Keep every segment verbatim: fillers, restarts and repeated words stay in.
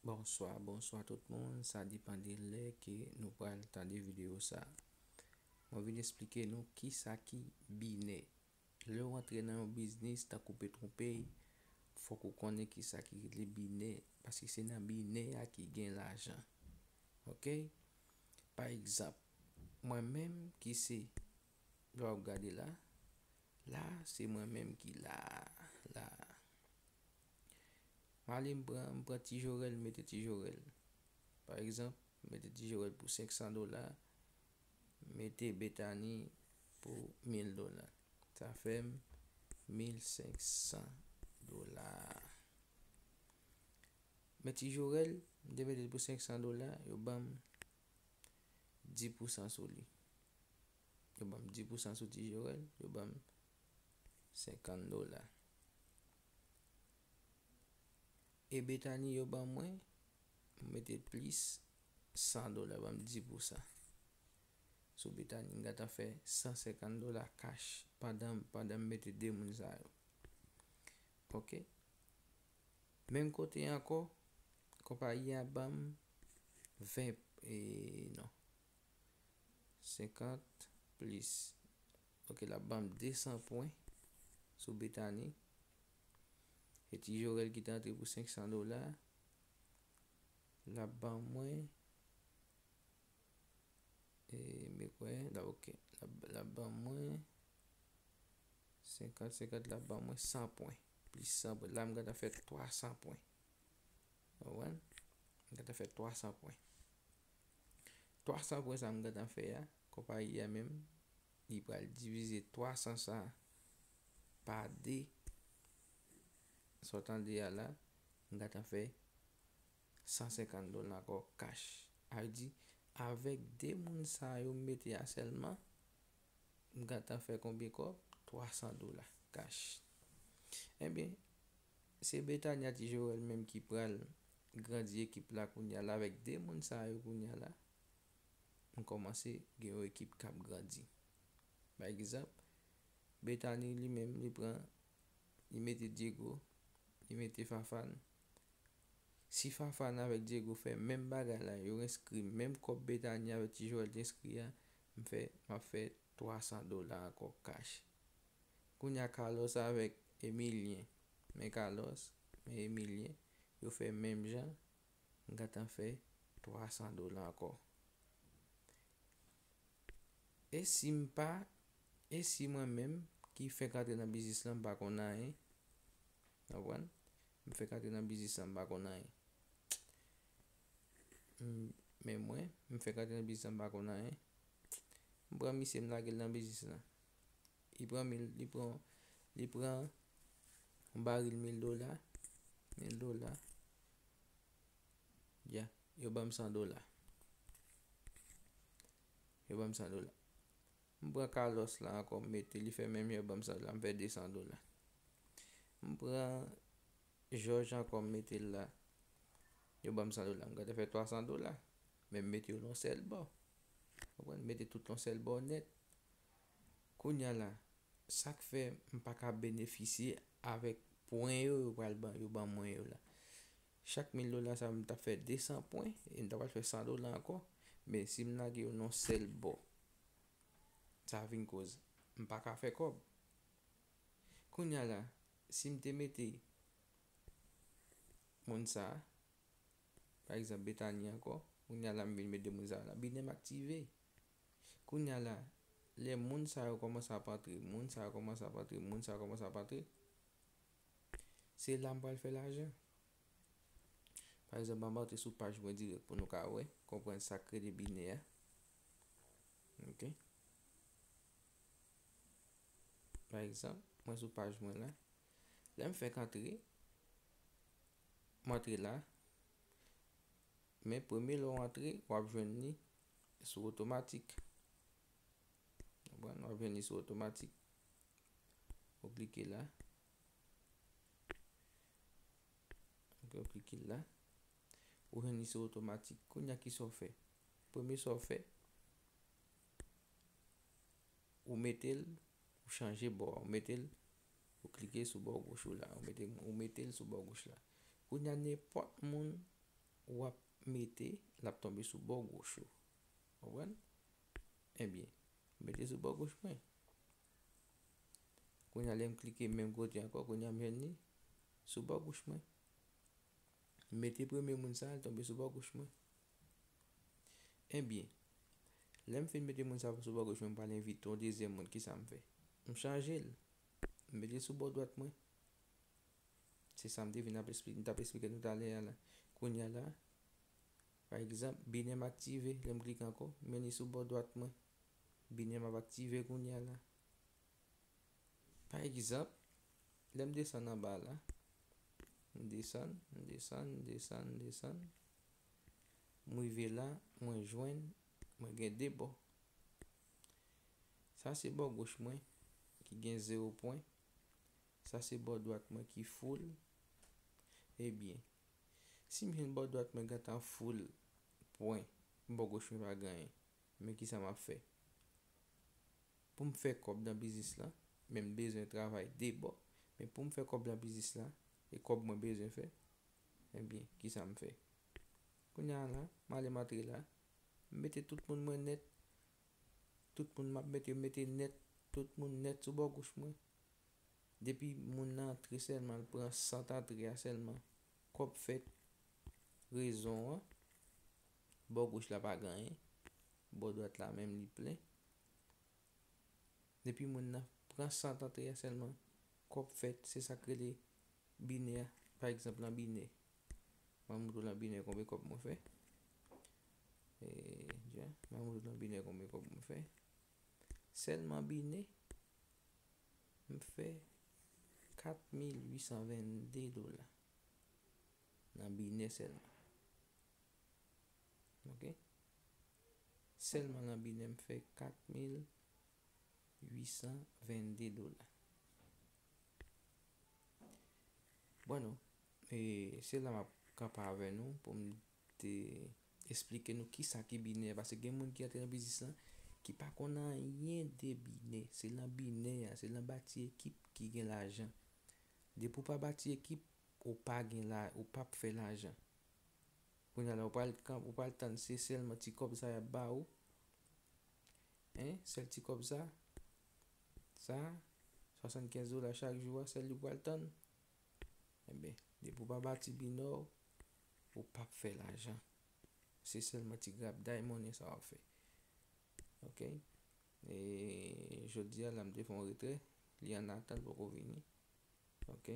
Bonswa, bonswa tout moun. Sa depann de lè ke nou pral tande videyo sa. Mwen vin esplike nou kisa ki binè. Lè w antre nan yon biznis, tankou Petronpay, fòk ou konnen kisa ki rele binè, paske se nan binè a ki gen lajan. Oke? Pa egzanp, mwen menm ki se, lè w ap gade la, la, se mwen menm ki la, la. M ale, m pran, m pran ti jorèl, m mete ti jorèl. Pa egzanp, m mete ti jorèl pou senk san dola, m mete Betani pou mil dola. Sa fè m mil senk san dola. Men ti jorèl, m te mete l pou senk san dola, yo ban m dis pousan sou li. Yo ban m dis pousan sou ti jorèl, yo ban m senkant dola. E Betani yo ban mwen, m mete plis san dola, ban m dis pousan. Sou Betani, m gentan fè san senkant dola kach pandan, pandan m mete de moun sa yo. Oke. Menm kote ankò, konpayi a ban m ven, e, non. Senkant plis. Oke, l ap ban m de san pwen sou Betani. E ti jorèl ki te antre pou senk san dola, l ap ban mwen, e, m kwè, la, oke, l ap, l ap ban mwen senkant, senkant, l ap ban mwen san pwen. Plis san pwen. La, m gentan fè twa san pwen. Ou konprann? M gentan fè twa san pwen. Twa san pwen sa m gentan fè a, konpayi a menm, li pral divize twa san sa pa de. Sa w tande a la, m gentan fè san senkant dola ankò kach. Sa vle di, avèk de moun sa yo m mete a sèlman, m gentan fè konbyen kòb? Twa san dola kach. Ebyen, se Betani a ti Joel menm ki pral grandi ekip la kounye a la, avèk de moun sa yo kounye a la. M kòmanse gen yon ekip k ap grandi. Pa egzanp, Betani li menm, li pran, li mete Diego, li mete Fafan. Si Fafan avèk Diego fè menm bagay la, yo enskri menm kòb Betani avèk ti Joel te enskri a, m fè, m ap fè twa san dola ankò kach. Kounye a Carlos avèk Emilien. Men Carlos, men Emilien, yo fè menm jan, m gentan fè twa san dola ankò. E si m pa, e si mwen menm ki fèk antre nan biznis lan, m pa konn anyen? Ou konprann? M fèk antre nan biznis lan, m pa konn anyen. M, men mwen, m fèk antre nan biznis lan, m pa konn anyen. M pran misye, m lage l nan biznis lan. Li pran mil, li pran, li pran yon baril mil dola, mil dola. Ya, yo ban m san dola. Yo ban m san dola. M pran Carlos la ankò, m mete, li fè menm jan, yo ban m san dola, m fè de san dola. M pran George ankò, m mete l la. Yo ban m san dola, m gentan fè twa san dola. Men m mete yo nan yon sèl bò. Ou konprann? M mete tout nan yon sèl bò nèt. Kounye a la, sa k fè m pa ka benefisye avèk pwen yo, yo pral ban, yo ban mwen yo la. Chak mil dola sa, m t ap fè de san pwen, e m ta pral fè san dola ankò. Men si m lage yo nan yon sèl bò, sa vin koz m pa ka fè kòb. Kounye a la, si m te mete moun sa, pa egzanp, Betani ankò, kounye a la, m vin mete moun sa la, binè m aktive. Kounye a la, lè moun sa yo kòmanse ap antre, moun sa yo kòmanse ap antre, moun sa yo kòmanse ap antre, se la m pral fè lajan. Pa egzanp, m ap antre sou paj mwen dirèk pou nou ka wè, konprann sa k rele binè a. Oke. Pa egzanp, mwen sou paj mwen la. Lè m fèk antre, m antre la. Men premye lè w antre, w ap jwenn li sou otomatik. Ou konprann? W ap jwenn li sou otomatik. Ou klike la. Ok, ou klike la. Ou jwenn li sou otomatik. Kounye a, kisa w fè? Premye sa w fè, ou mete l, ou chanje bò a, ou mete l, ou klike sou bò goch ou la, ou mete, ou mete l sou bò goch la. Kounye a, nenpòt moun w ap mete, l ap tonbe sou bò goch ou. Konprann? Ebyen, mete sou bò goch mwen. Kounye a, lè m klike menm kote ankò, kounye a m jwenn li sou bò goch mwen. M mete premye moun sa, l tonbe sou bò goch mwen. Ebyen, lè m fin mete moun sa sou bò goch mwen, m pral envite yon dezyèm moun, kisa m fè? M chanje l. M mete l sou bò dwat mwen. Se sa m te vin ap esplike, m t ap esplike nou talè a la. Kounye a la, pa egzanp, binè m aktive, lè m klike ankò, m mennen sou bò dwat mwen. Binè m ap aktive kounye a la. Pa egzanp, lè m desann anba la, m desann, m desann, m desann, m desann, m rive la, mwen jwenn, mwen gen de bò. Sa se bò goch mwen ki gen zewo pwen. Sa se bò dwat mwen ki full. Ebyen, si m jwenn bò dwat mwen gentan full pwen, bò goch mwen pa gen anyen, men kisa m ap fè? Pou m fè kòb nan biznis lan, men m bezwen travay de bò. Men pou m fè kòb nan biznis lan, e kòb mwen bezwen fè, ebyen, kisa m fè? Kounye a la, m ale m antre la, m mete tout moun mwen nèt. Tout moun m ap mete, yo mete nèt, tout moun nèt sou bò goch mwen. Depi moun nan antre sèlman, l pran sant antre a sèlman, kòb fèt. Rezon an, bò goch la pa gen anyen, bò dwat la menm li plen. Depi moun nan pran sant antre a sèlman, kòb fèt, se sa k rele binè a. Pa egzanp, nan binè, mwen montre w nan binè konbyen kòb mwen fè. E, dja, mwen montre w nan binè konbyen kòb mwen fè. Sèlman binè, m fè kat mil uit san vennde dola. Nan binè sèlman. Ok? Sèlman nan binè, m fè kat mil uit san vennde dola. Bon, non. E se la m ap kanpe avè nou pou m te esplike nou kisa ki binè, paske gen moun ki antre nan biznis lan ki pa konn anyen de binè. Se nan binè a, se nan bati ekip ki gen lajan. Depi w pa bati ekip, ou pa gen la, ou p ap fè lajan. Kounye a la, ou pral, ou pral tann se sèlman ti kòb sa y ap ba ou. Hein? Sèl ti kòb sa. Sa, swasannkenz dola chak jou a, sèl li w pral tann. Enben, depi w pa bati binè w, ou p ap fè lajan. Se sèlman ti grabday monnen sa w ap fè. Ok? E jodi a la, m te fè yon retrè. Li an atant, poko vini. Ok?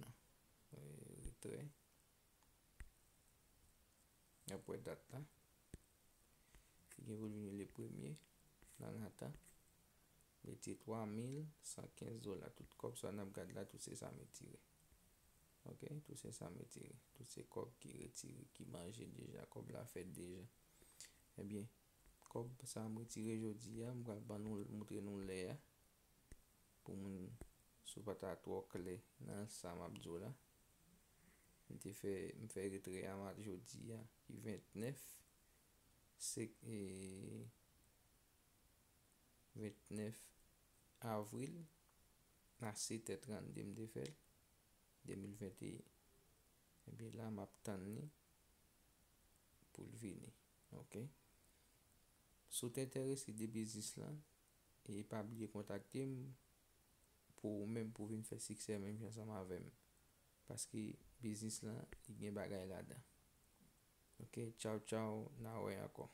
Non. E, retrè. N ap wè dat la. Li gen pou l vini le premye. Nan natan. Mete twa mil san kenz dola. Tout kòb sa n ap gad la, tout se sa m retire. Ok? Tout se sa m retire. Tout se kòb ki retire, ki manje deja. Kòb la fèt deja. Ebyen, kòb sa m retire jodi a, m pral ban nou, montre nou lè a. Pou moun, si w pa ta twò klè nan sa m ap di w la. M te fè, m fè retrè a mat jodi a, ki ventnèf, se, e, ventnèf avril, a sèt è trannde m te fè l, de mil venteyen. Ebyen la, m ap tann li pou l vini. Ok? Si w te enterese de biznis lan, e pa bliye kontakte m pou ou menm pou vin fè siksè menm jan ansanm avè m. Paske biznis lan, li gen bagay ladan. Ok, tchaw, tchaw, n a wè ankò.